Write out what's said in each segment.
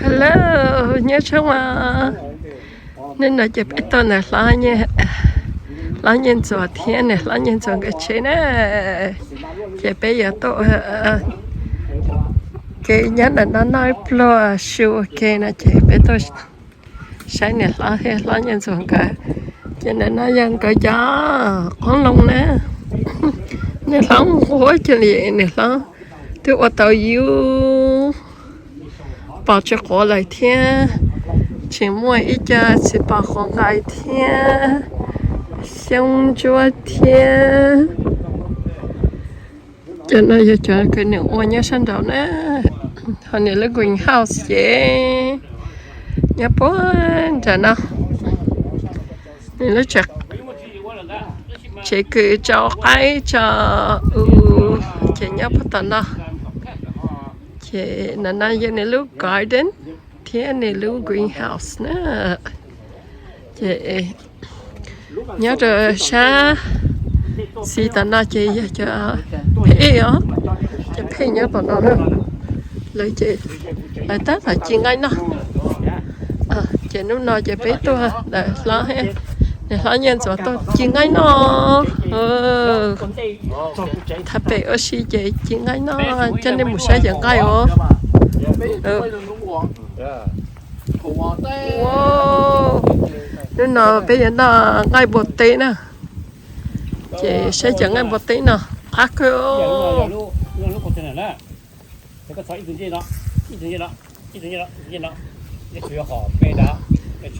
Hello, nyob zoo mas. Hnub no ces peb tuaj ntawm hlob Nyiaj Ntxuas thiab niam hlob Nyiaj Ntxuas nkawd tsev na. Ces peb yuav tuaj ua ke nyob ntawm no noj ib pluag su ua ke no ces peb tuaj saib niam hlob thiab hlob Nyiaj Ntxuas nkawd. Ces ntawm no yog nkawd cov qoob loo na. Niam hlob nquag kiag li, niam hlob twb ua tau yub pos tsis quav lawm thiab, tseem muaj ib co txiv pos quav nqaij thiab, xyoob ntsuab thiab. Cov no yog cov kws nws ua nyob sab nraud na, ho nws lub greenhouse ces nyob puag nram no. Nws lub tsev kws tso qaib tso u ces nyob puag tom no. Ces no no yog nws lub garden thiab nws lub greenhouse na. Ces nyob rau sab xis tom no ces yog cov phej os, cov phej nyob tom no na. Lawv ces lawv tab tom ci nqaij noj. Ces hnub no ces peb tuaj ntawm hlob, niam hlob Nyiaj Ntxuas tuaj ci nqaij noj. Thaj pem ua si ces ci nqaij noj, coj nej mus saib cov nqaij os. Hnub no peb yuav noj nqaij npua teb na. Ces saib cov nqaij npua teb no qab kawg.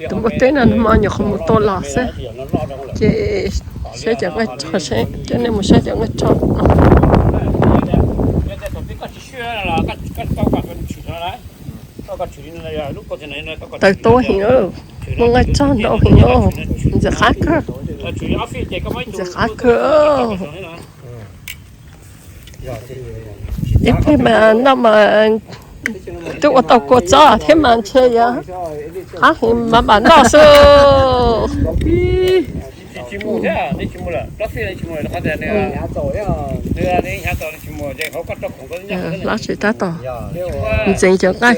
Tus npua teb no nag hmo nyuam qhuav mus tua los xwb. Ces saib cov nqaij rog seb, coj nej mus saib cov nqaij rog no. Tawv tuab heev, muaj nqaij rog ntau heev os, ntxim qab kawg, ntxim qab kawg. Ib pliag mas noj mas twb ua tau kua txob thiab mas ntshe yog qab heev mas mam noj xwb. Hlob tsev tab tom ntxeev cov nqaij.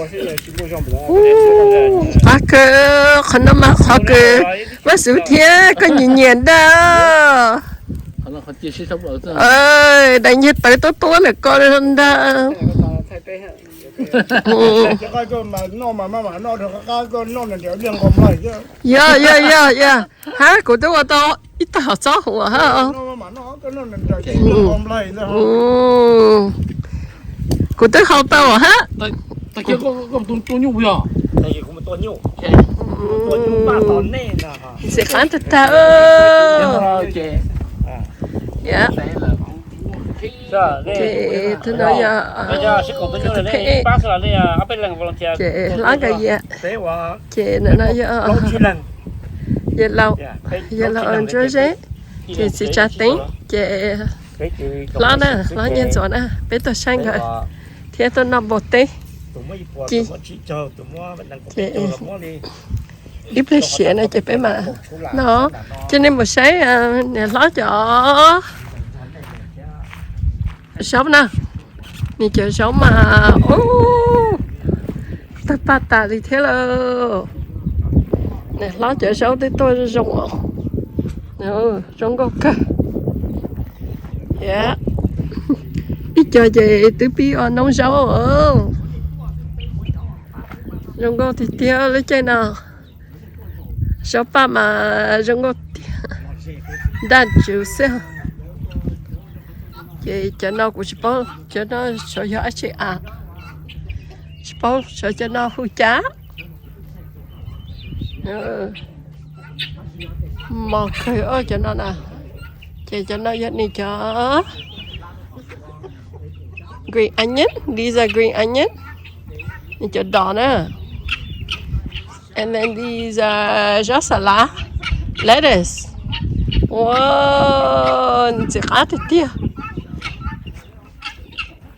Qab kawg, qhov no mas qhov kws Vaj Xub thiab koj nyiam nyiam ntag. Daim nyiag tawv tuab tuab lawm ko ntag. Yog yog yog yog, hab kuv twb ua tau ib tag hom txob huam hab. Kuv twb hau tau hab. Ntxim qab tag tag. Ces tus no yog, ces hlob nkawd yias, ces nim no yog, yog laus, yog laus Ntsuab Zeb, ces txiv Tsav Teeb, ces hlob na, hlob Nyiaj Ntxuas na, peb tuaj saib nkawd thiab tuaj noj npua teb. Ces ib pliag siav no ces peb mam noj, ces nej mus saib niam hlob cov zaub na, nws cov zaub mas ub, tawg paj tas li thiab lauj. Niam hlob cov zaub twb tuaj zoo, zoo nkauj kawg. Ib co ces twb pib ua noob zaub. Zoo nkauj tiag tiag lub caij no. Zaub paj mas zoo nkauj tiag, ntaj ntswg xwb. Ces cov no kuv tsis paub cov no xyov yog dab tsi as, tsis paub xyov cov no hu cas. Mos kawg cov no na. Ces cov no yog nws cov green onion, these are green onion, nws cov dos na. And then these are zaub xas lav, lettuce. Ua, ntxim qab tiag tiag.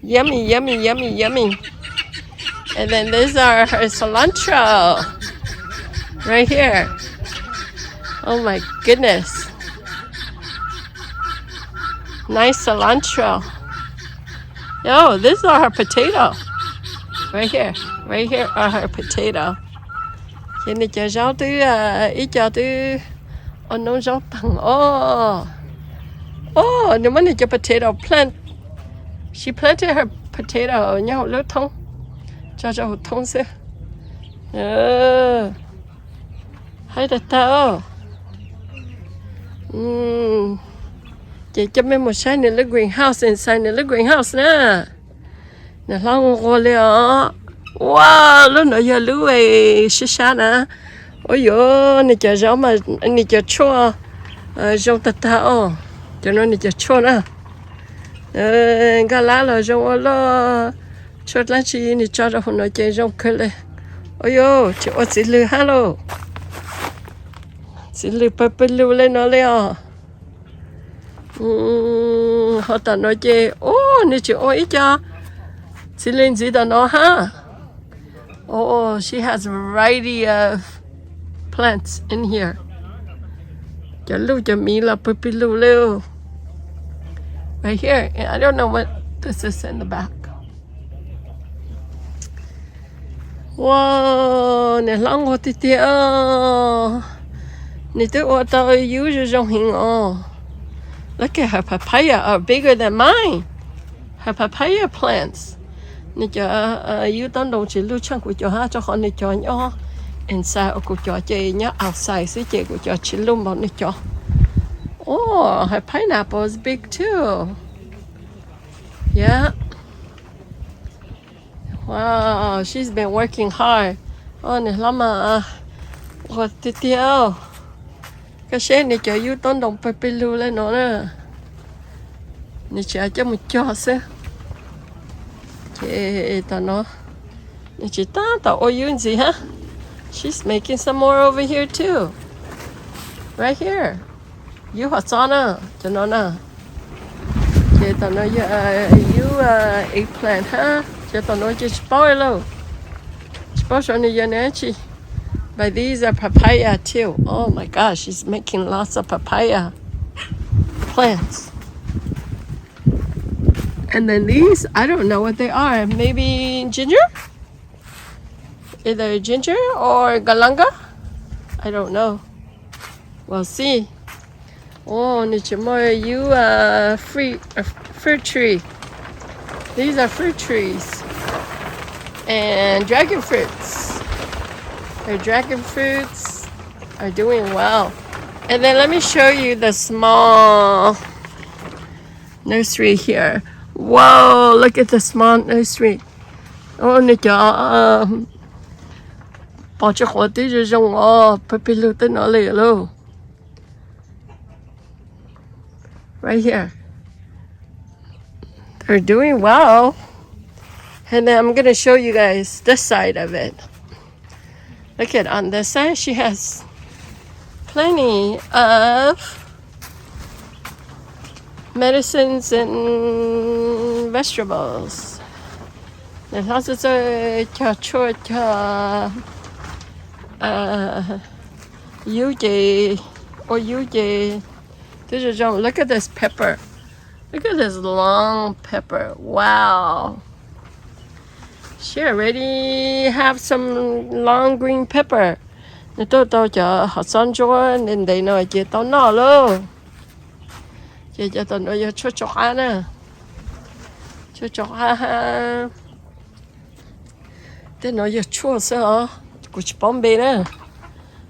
Yummy, yummy, yummy, yummy. And then these are her cilantro right here. Oh my goodness. Nice cilantro. Oh, these are her potato. Right here. Right here are her potato. Ces nws cov zaub twb, ib co twb ua noob zaub teeg os. Oh, nws muab nws cov potato plant. She planted her potato nyob hauv lub thoob, tso rau hauv thoob xwb. Haib tag tag. Ces coj mej mus saib nws lub greenhouse, inside nws lub greenhouse na. Nws hlob nquag li os. Ua, lub no yog lub sib sab na. Ua yuav nws cov zaub mas, nws cov tshuaj zoo tag tag os. Cov no nws cov tshuaj na. Nkaj lab los zoo ua luaj, tshuaj dlaab tsi nws tso rau hauv no ces zoo kawg li. Ua yuav tsis ua txiv lws hab lauj. Txiv lws pawg pwg lug li no li os. Ho tom no ces, ua, nws tseem ua ib co txiv lws ntxiv tom no hab. Oh, she has a variety of plants in here. Cov luj cov miv los pawg pwg lug li. Right here. I don't know what this is in the back. Ua, nws hlob nquag tiag tiag. Nws twb ua tau yub zoo zoo heev os. Look at her papaya are bigger than mine. Her papaya plants. Nws cov yub taub ntoos tsis luj tsheej kuv cov hab, rau qhov nws cov nyob inside, kuv cov ces nyob outside xwb ces kuv cov tsis luj npaum nws cov. Oh, her pineapple is big too. Yeah. Wow, she's been working hard. Oh, nws hlob mas nquag tiag tiag. Koj saib nws cov yub taub ntoos pawg pwg lug li no na. Nws tseem coj mus cog xwb. Ces tom no nws tsis tab tom ua yub ntxiv hab. She's making some more over here too. Right here. Yub hov txob na, cov no na. Ces tom no yog yub eggplant hab, ces tom no ces tsis paub lauj. Tsis paub sav nws yog nws dab tsi. But these are papaya too. Oh my gosh, she's making lots of papaya plants. And then these, I don't know what they are. Maybe ginger? Either ginger or galanga? I don't know. We'll see. Oh, nws tseem muaj yub fruit, fruit tree. These are fruit trees. And dragon fruits. The dragon fruits are doing well. And then let me show you the small nursery here. Whoa, look at the small nursery. Oh, nws cov pos tsw quav twb zoo zoo os, pawg pwg lug tej no li lauj. Right here. They're doing well. And then I'm gonna show you guys this side of it. Look at on this side, she has plenty of medicines and vegetables. Nws hlob txawj txawj cog tshuaj cog yub ces, ua yub ces twb zoo zoo. Look at this pepper. Look at this long pepper. Wow. She already have some long green pepper. Nws tuaj tau cov hov txob ntsuab ntev ntev no ces tau noj lauj. Ces cov tom no yog tshuaj tsau qab na. Tshuaj tsau qab hab. Tej no yog tshuaj xwb os, kuv tsis paub npe na.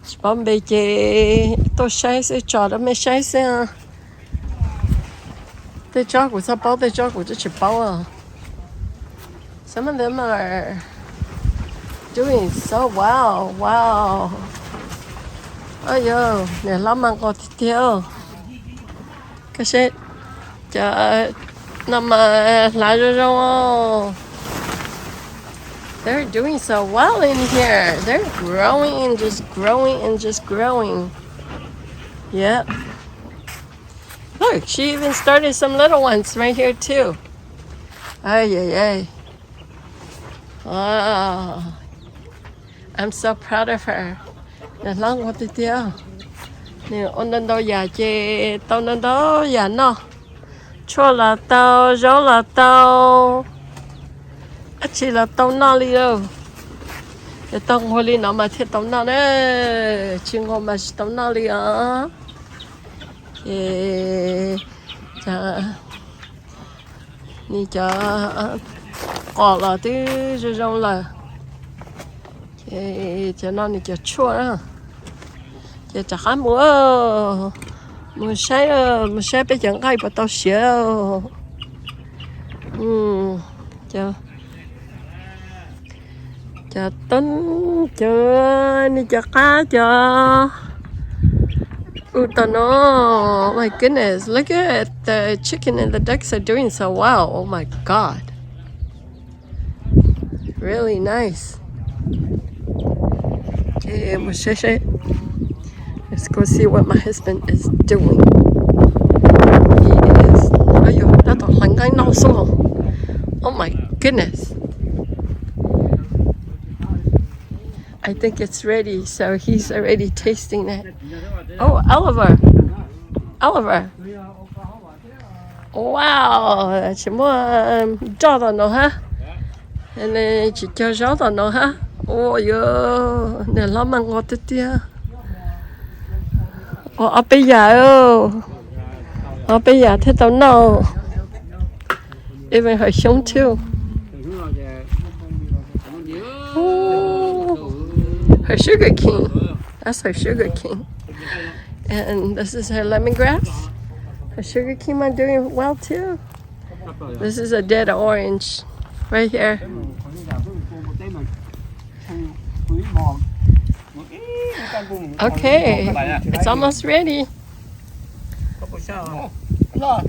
Tsis paub npe ces tuaj saib xwb, tso rau mej saib xwb. Tej tsob kuv txhaj paub, tej tsob kuv twb tsis paub. Some of them are doing so well. Wow. Au yau, niam hlob mas nquag tiag tiag. Koj saib, cov no mas hlav zoo zoo. They're doing so well in here. They're growing and just growing and just growing. Yep. Look, she even started some little ones right here too. Ay, ay, ay. Wow. I'm so proud of her. Niam hlob nquag tiag tiag. Nws ua ntau ntau yam ces tau ntau ntau yam noj. Tshuaj los tau, zaub los tau, dab tsi los tau noj li lauj. Ces tau nquag li no mas thiaj tau noj na, tsis nquag mas tsis tau noj li os. Ces nws cov qos los twb zoo zoo lawm. Ces cov no nws cov tshuaj na. Ces rov qab mus, mus saib, mus saib peb cov nqaij puas tau siav. Cov, cov, cov, nws cov qab cov u tom no. My goodness, look at the chicken and the ducks are doing so well. Oh my God. Really nice. Okay, mus saib seb. Let's go see what my husband is doing. He is, tab tom hlais nqaij noj xwb. Oh my goodness. I think it's ready, so he's already tasting it. Oh, Oliver. Oliver. Wow, tsis muaj roj tom no hab. Tsis cog zaub tom no hab. Ua yuav niam hlob mas nquag tiag tiag. Ua ob peb yam, ob peb yam thiaj tau noj. Even her xyoob too. Her sugar cane. That's her sugar cane. And this is her lemongrass. Her sugar cane are doing well too. This is a dead orange right here. Okay, it's almost ready.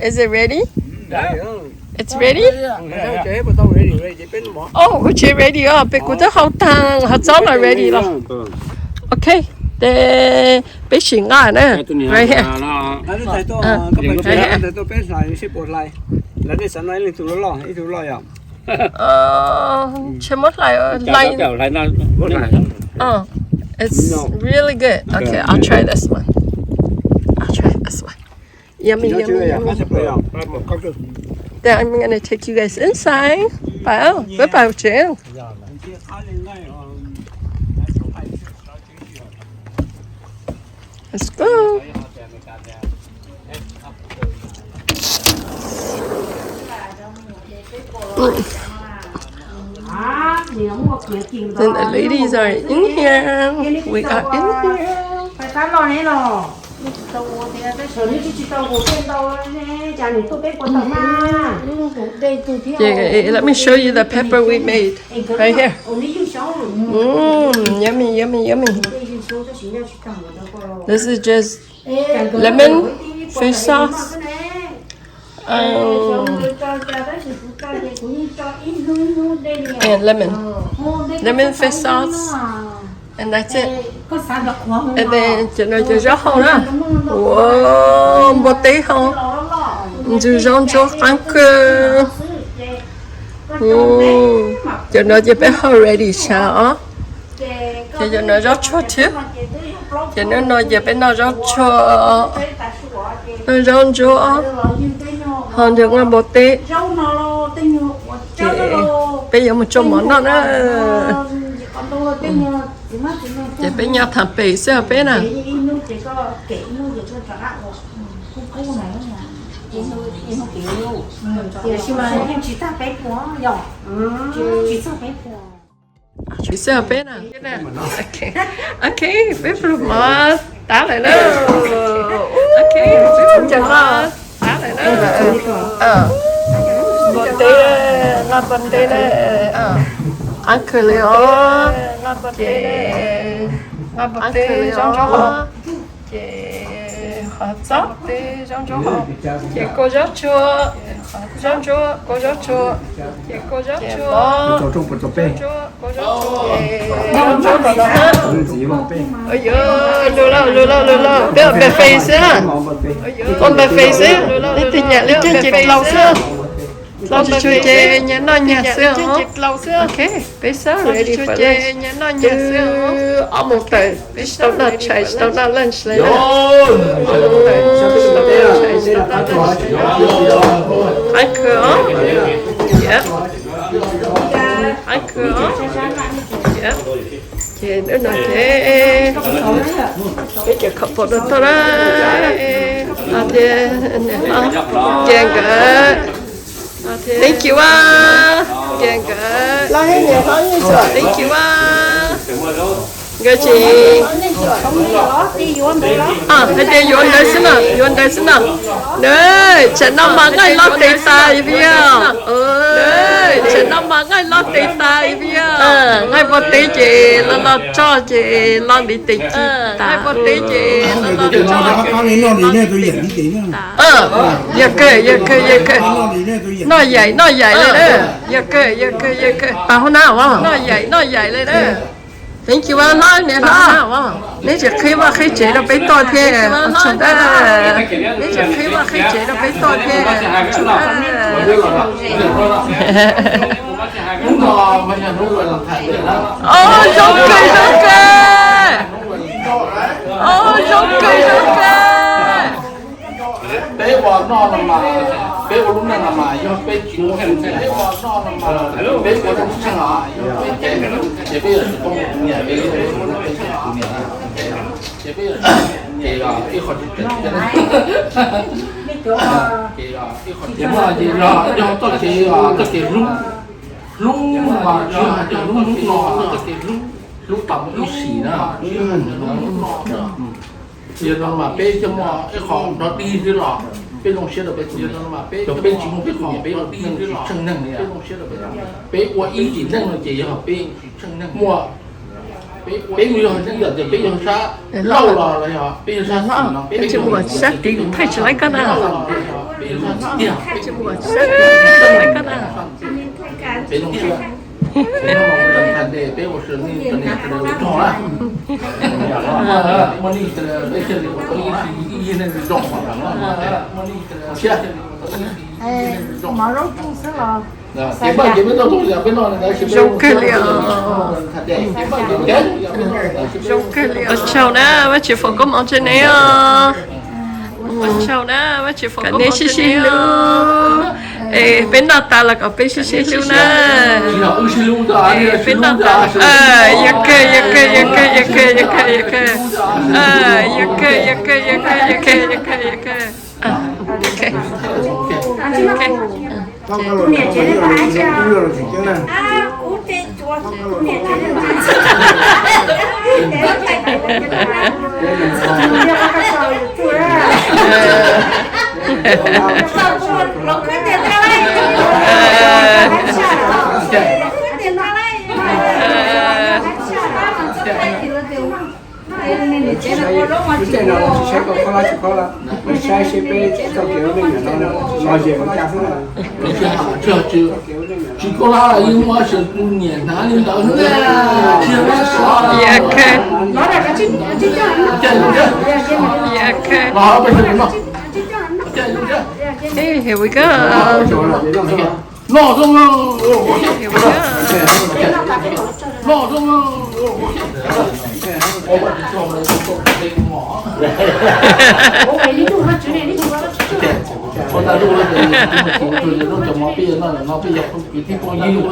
Is it ready? It's ready? Oh, ua tsi ready os, peb kuv twb hau taag, hau txaub los ready los. Okay, tes peb sim nqaj na. Right here. Right here. Tsis muab hlais, hlais. Oh, it's really good. Okay, I'll try this one. I'll try this one. Yummy, yummy, yummy. Then I'm gonna take you guys inside. Pab, pab, pab tsev. Let's go. Then the ladies are in here. We are in here. Yeah, let me show you the pepper we made. Right here. Mm, yummy, yummy, yummy. This is just lemon, fish sauce, um, and lemon. Lemon, fish sauce, and that's it. And then cov no cov zaub hau na. Ua, npua teb hau. Ntxwg zaub ntsuab qaab kawg. Cov no ces peb hau ready sas os. Ces cov no zaub tsuag thiab. Ces hnub no ces peb noj zaub tsuag, noj zaub ntsuab, ho nrog nqaij npua teb. Ces peb yuav mus tsau mov noj na. Ces peb nyob thav pem xwb os peb na. Tsis txog peb na. Ok, peb pluag mov tab lawm na. Ok, peb pluag mov tab lawm na. Npua teb, nqaij npua teb na. Qaab kawg li os. Ces nqaij npua teb, nqaij npua teb, zaub ntsuab hau, ces qhov txob, zaub ntsuab hau, ces kua zaub tsuag, zaub ntsuab, kua zaub tsuag, ces kua zaub tsuag, zaub ntsuab, kua zaub tsuag, zaub ntsuab kom tau hab. Yuav lug lauj, lug lauj, lug lauj, peb ua buffet xwb na. Ua buffet xwb, leej twg nyiam li caag ces dlhau xwb. Los tsis tshua ces nyias noj nyias xwb os. Ok, peb sab ready for lunch. Twb ob moos tawm, tsis tau noj tshais, tsis tau noj lunch li na. Ob moos tawm, tsis tau noj tshais, tsis tau noj lunch li na. Qab kawg os. Yep. Qab kawg os. Yep. Ces hnub no ces peb cov couple no tuaj na, no thiab niam hlob Kiag nkawd. Thank you a, Kiag nkawd. Thank you a. Nkawd tsis, hais tias yuav ntawd xwb no, yuav ntawd xwb no. Tsam no mas nqaij loj tes tas li os. Tsam no mas nqaij loj tes tas li os. Nqaij npua teb ces los los tso ces los ntiv tes ci tas. Nqaij npua teb ces los los tso ces los ntiv tes ci tas. Yog kawg, yog kawg, yog kawg. Noj yaim, noj yaim li na. Yog kawg, yog kawg, yog kawg. Pas hauv na os. Noj yaim, noj yaim li na. Thank you a hlob, niam hlob. Neb tsis qhib vaj qhib tsev rau peb tuaj thiab. Neb tsis qhib vaj qhib tsev rau peb tuaj thiab. Os, zoo kawg, zoo kawg. Os, zoo kawg, zoo kawg. Peb ua noj no mas, peb ua lub neej no mas yog peb tsis muaj, peb ua noj no mas peb ua lub neej no, ces peb yuav tsum tau mus niam peb, ces peb yuav tsum mus niam, ces ib qho tsis tseem, ces yog txoj kev, txoj kev hlub, hlub mas tsis yog hais tias hlub hnub no, txoj kev hlub, hlub tas mus ib sim na. Yog no mas peb thiaj muaj ib qho nrov dig xwb los peb zoo siab rau peb tus niam. Yog peb tsis muaj peb tus niam, peb ua neej tsis tshwj neeg li. Peb ua ib sim neej no ces yog peb muaj, peb mus yog ib yam tias peb yog sab laug los los yog peb yog sab xis no, peb tsis muaj sab tid, thaij tsis laib koj na. Peb zoo siab. Peb ua sawv neeg rog na, muaj neeg peb thiaj li ua tau ib sim ib yig neej zoo. Siab. Zoo kawg li os. Zoo kawg li os. Ua tsaug na, Vajtswv foom koob hmoov rau neb os. Ua tsaug na, Vajtswv foom koob hmoov rau neb sib sib hlub. Es peb noj tas los kom peb sib sib hlub na. Peb noj tas, yog kawg, yog kawg, yog kawg, yog kawg, yog kawg, yog kawg. Yog kawg, yog kawg, yog kawg, yog kawg, yog kawg. Lub caij no tsis saib koj khob lab tsis khob lab, saib seb peb txoj kev ua neej no los ze ua cas xwb na. Tsis khob lab los yeej muaj sawv tus niam hnav li ntawd xwb. Here we go. Noj zoo, noj zoo. Ua ntau lub, lub cov mov peb yuav noj ntawm no peb yog kwv tij phooj ywg,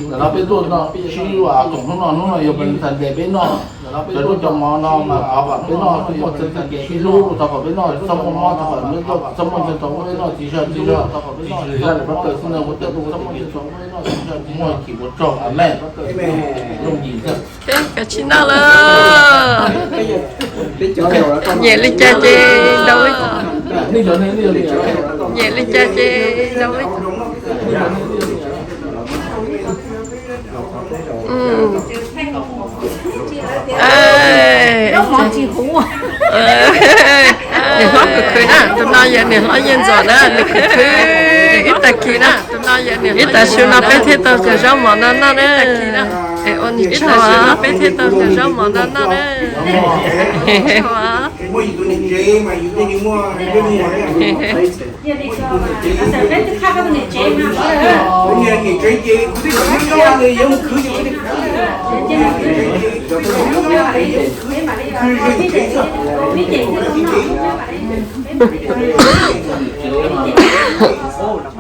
ntawm no peb tuaj noj sib koom hnub no, hnub no yog Valentine Day peb noj. Cov lub cov mov no mas thov kom peb noj muaj txoj kev sib hlub, thov kom peb noj txhob muaj mob, thov kom peb noj txhob muaj nco ntsoov, peb noj tsis zog tsis zog, tsis zog zaj li pab taws xwb na, ua txoj kev txhob muaj nco ntsoov, muaj chim ua tsaug, amees. Yooj yim xwb. Kav tsij noj lawm. Nyiam li cas ces ntaus li. Nyiam li cas ces ntaus li. Niam hlob khwv khwv na, tus no yog niam hlob Yeej Ntxom na, nws khwv khwv ib tag kis na. Ib tag su no peb thiaj tau cov zaub mov no noj na. Ib tag su no peb thiaj tau cov zaub mov no noj na. Muaj yus tus niam tsev mas yus thiaj li muaj ntsej muag. Niam tsev ces kuv twb tseem nyob nyob nws yuav mus khwv ces kuv twb khwv, khwv zeeg tsev xwb.